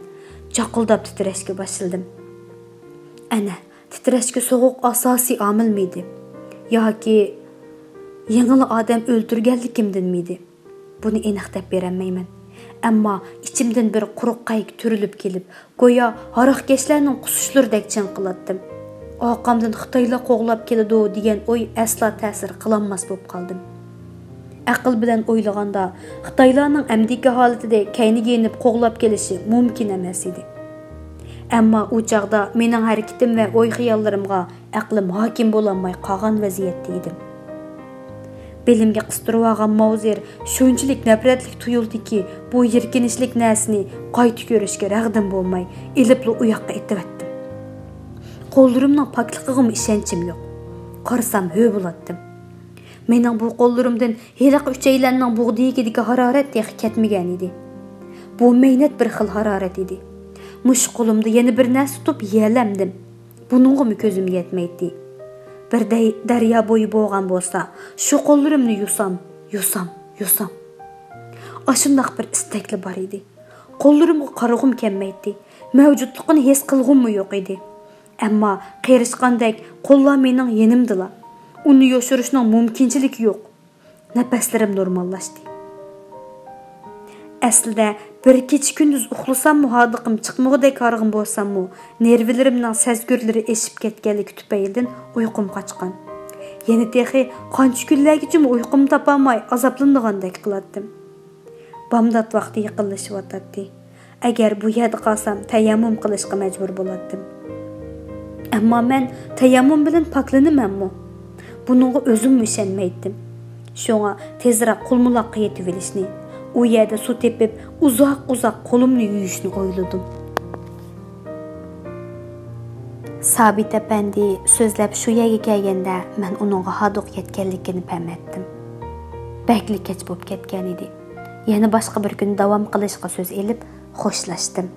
جاقىلداپ تىترەشكە باشلىدىم. ئەنە، تىترەشكە سوغۇق ئاساسىي ئامىلمىدى؟ ياكى يېڭىلا ئادەم ئۆلتۈرگەنلىكىمدىنمىدى؟ بۇنى ئېنىق دەپ بېرەلمەيمەن. ئەمما ئىچىمدىن بىر قۇرۇق قەيك تۈرۈلۈپ كېلىپ، گويا ھاراقكەشلەرنىڭ قۇسۇشلىرىدەك چىڭقىلاتتىم. ئارقامدىن خىتايلار قوغلاپ كېلىدۇ دېگەن ئوي ئەسلا تەسىر قىلالماس بولۇپ قالدىم. ئەقىل بىلەن ئويلىغاندا، خىتايلارنىڭ ئەمدىكى ھالىتىدە كەينىگە يېنىپ قوغلاپ كېلىشى مۇمكىن ئەمەس ئىدى. ئەمما ئۇ چاغدا مېنىڭ ھەرىكىتىم ۋە ئوي-خىياللىرىمغا ئەقلىم ھاكىم بولالماي قالغان ۋەزىيەتتە ئىدىم. بېلىمگە قىستۇرۇۋالغان ماۋزېر شۇنچىلىك نەپرەتلىك تۇيۇلدىكى، بۇ يىركىنچلىك نەرسىنى قايتا كۆرۈشكە رەغدىم بولماي، ئېلىپلا ئۇ ياققا ئېتىۋەتتىم. قوللىرىمنىڭ پاكلىقىغىمۇ ئىشەنچىم يوق. قارىسام، ھۆ بولاتتىم. مېنىڭ بۇ قوللىرىمدىن ھېلىقى ئۈچەيلەننىڭ بۇغدىيىگىدىكى ھارارەت تېخى كەتمىگەن ئىدى. بۇ مەينەت بىر خىل ھارارەت ئىدى. مۇشۇ قولۇمدا يەنە بىر نەرسە تۇتۇپ يېيەلەمدىم. بۇنىڭغىمۇ كۆزۈم يەتمەيتتى. بىر دەي-، دەريا بويى بولغان بولسا، شۇ قوللىرىمنى يۇسام، يۇسام، يۇسام. ئاشۇنداق بىر ئىستەكلا بار ئىدى. قوللىرىمغا قارىغۇم كەلمەيتتى. مەۋجۇتلۇقىنى ھېس قىلغۇممۇ يوق ئىدى. ئەمما قېرىشقاندەك قوللار مېنىڭ يېنىمدىلا. ئۇنى يوشۇرۇشنىڭ مۇمكىنچىلىكى يوق. نەپەسلىرىم نورماللاشتى. ئەسلىدە بىر كېچە-كۈندۈز ئۇخلىساممۇ، ھاردۇقۇم چىقمىغۇدەك ھارغىن بولساممۇ، نېرۋىلىرىمنىڭ سەزگۈرلىرى ئېشىپ كەتكەنلىكى تۈپەيلىدىن ئۇيقۇم قاچقان. يەنە تېخى قانچە كۈنلەرگىچىمۇ ئۇيقۇمنى تاپالماي ئازابلىنىدىغاندەك قىلاتتىم. بامدات ۋاقتى يېقىنلىشىۋاتاتتى. ئەگەر بۇ يەردە قالسام، تەيەممۇم قىلىشقا مەجبۇر بولاتتىم. ئەمما مەن تەيەممۇم بىلەن پاكلىنىمەنمۇ؟ بۇنىڭغا ئۆزۈممۇ ئىشەنمەيتتىم. شۇڭا تېزرەك قۇلمۇلاققا يېتىۋېلىشنى، ئۇ يەردە سۇ تېپىپ، ئۇزاق-ئۇزاق قولۇمنى يۇيۇشنى ئويلىدىم. سابىت ئەپەندى سۆزلەپ شۇ يەرگە كەلگەندە، مەن ئۇنىڭغا ھاردۇق يەتكەنلىكىنى پەم ئەتتىم. بەكلا كەچ بولۇپ كەتكەن ئىدى. يەنە باشقا بىر كۈن داۋام قىلىشقا سۆز ئېلىپ، خوشلاشتىم.